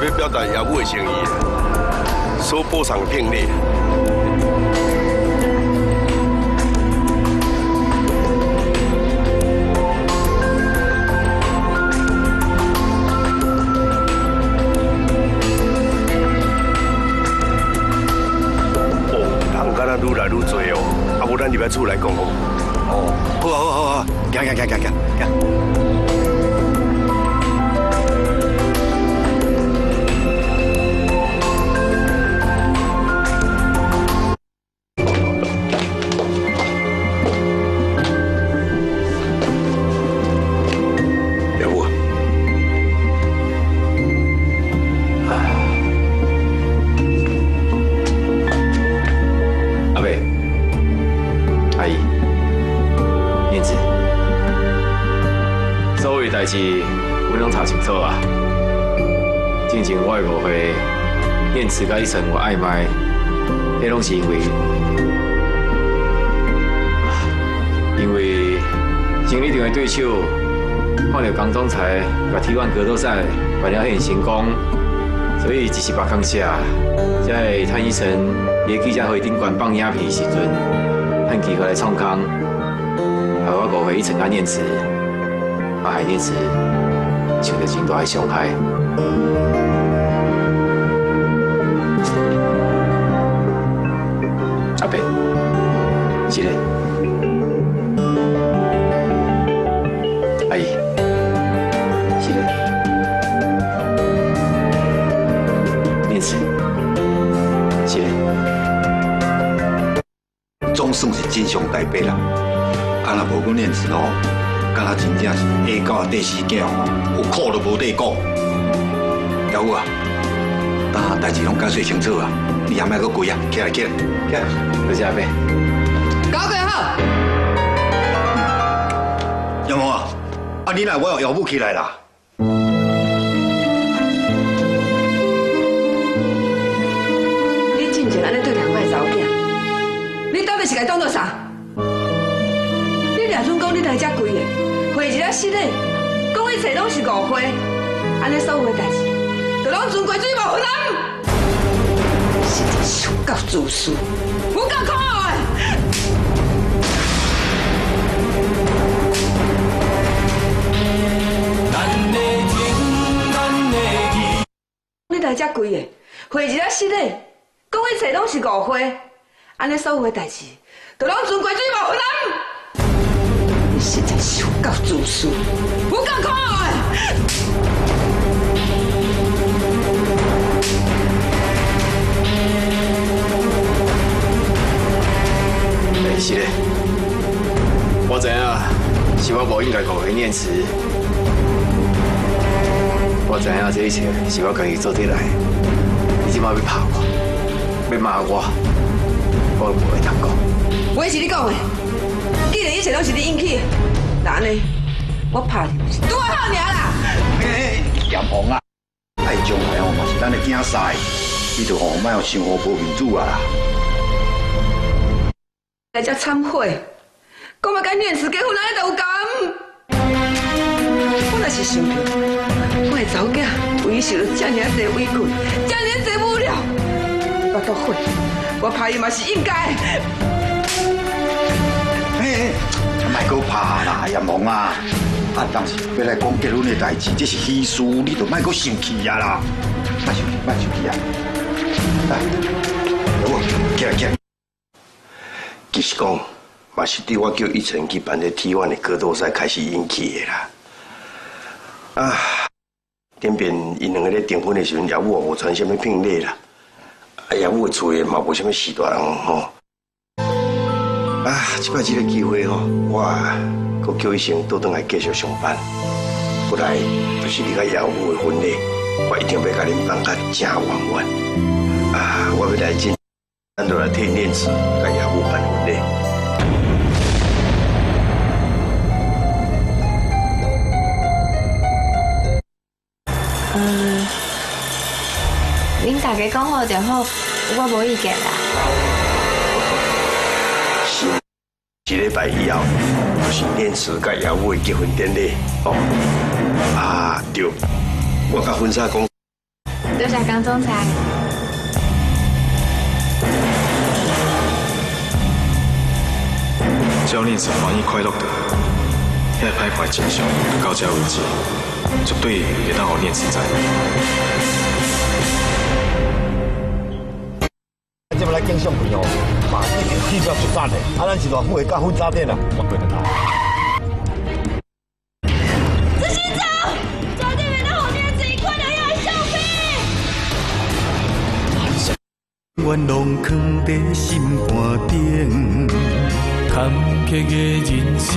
欲表達爺母的誠意，所補送的聘禮。哦，人敢若愈來愈濟哦，啊，無咱入來厝內講好。哦，好啊，好啊，好啊，行行行行行行。爺母啊，阿伯、阿姨、念慈，所有代誌阮攏查清楚啊。進前我會誤會念慈佮一成有曖昧，彼攏是因為生理上的對手看著江總裁共 T1 格鬥賽辦了遐爾成功，所以一時目空赤，才會趁一成佇記者會頂懸放影片的時陣，趁機會來創空，害我誤會一成佮念慈，啊害念慈受著真大的傷害。阿伯，是咧，阿姨，是咧，念慈，是咧。總算是真相大白啦！啊，若無阮念慈吼，敢若真正是下狗仔綴死囝吼，有苦都無得講。爺母啊，今代誌攏解釋清楚啊，你也莫閣跪啊，起來起來起來！多謝阿伯。搞過好。爺母啊，啊你若我爺母起來啦？你進前按呢對待我的查某囝，你到底是共伊當做啥？你掠準講你來遮跪的，回一下失禮，講一切攏是誤會，按呢所有的代誌，就攏全過水無份。實在是有夠自私，有夠可惡的。你來遮跪的，回一下失禮，講一切攏是誤會，按呢所有的代誌，就攏全過水無份。你實在是有夠自私，有夠可惡的。欸，是咧，我知影是我無應該誤會念慈，我知影這一切是我家己做得來的。你這擺欲拍我，欲罵我，我無話通講。話是你講的，既然一切攏是你引起的，那按呢，我拍你是拄仔好爾啦。欸，葉王啊，愛將來哦嘛是咱的囝婿，你著吼莫予傷予無面子啊啦。來遮懺悔，講欲佮念慈結婚，按呢就有夠。我若是想著我的查某囝為伊受著遮爾濟委屈，遮爾濟侮辱，腹肚火，我拍伊嘛是應該的。欸，莫閣拍啦，葉王啊！啊，當時欲來講結婚的代誌，這是喜事，你就莫閣生氣啊啦！莫生氣，莫生氣啊！來，好，起來起來。其實講，嘛是對我叫一成去辦這 T1 的格鬥賽開始引起的啦。啊，頂邊𪜶兩个咧訂婚的時陣，爺母也無傳啥物聘禮啦。啊，爺母的厝的嘛無啥物序大人吼。啊，這擺這个機會吼，我閣叫一成倒轉來繼續上班。過來就是你佮爺母的婚禮，我一定欲共恁辦甲誠圓滿。啊，我欲來進，咱就來替念慈佮爺母辦婚禮。嗯，恁大家講好就好，我無意見啦。是，一禮拜以後，就是念慈佮爺母的結婚典禮哦。啊，對，我佮婚紗公，多謝江總裁。只要念慈歡喜快樂的，遐歹壞真相就到這為止，絕對會當予念慈知。這擺來景象會哦，嘛已經起了足讚的，啊，咱是偌久會到粉渣店啊？我過得到。執行長，絕對袂當予念慈看著遐相片。願攏囥佇心肝頂，坎坷的人生。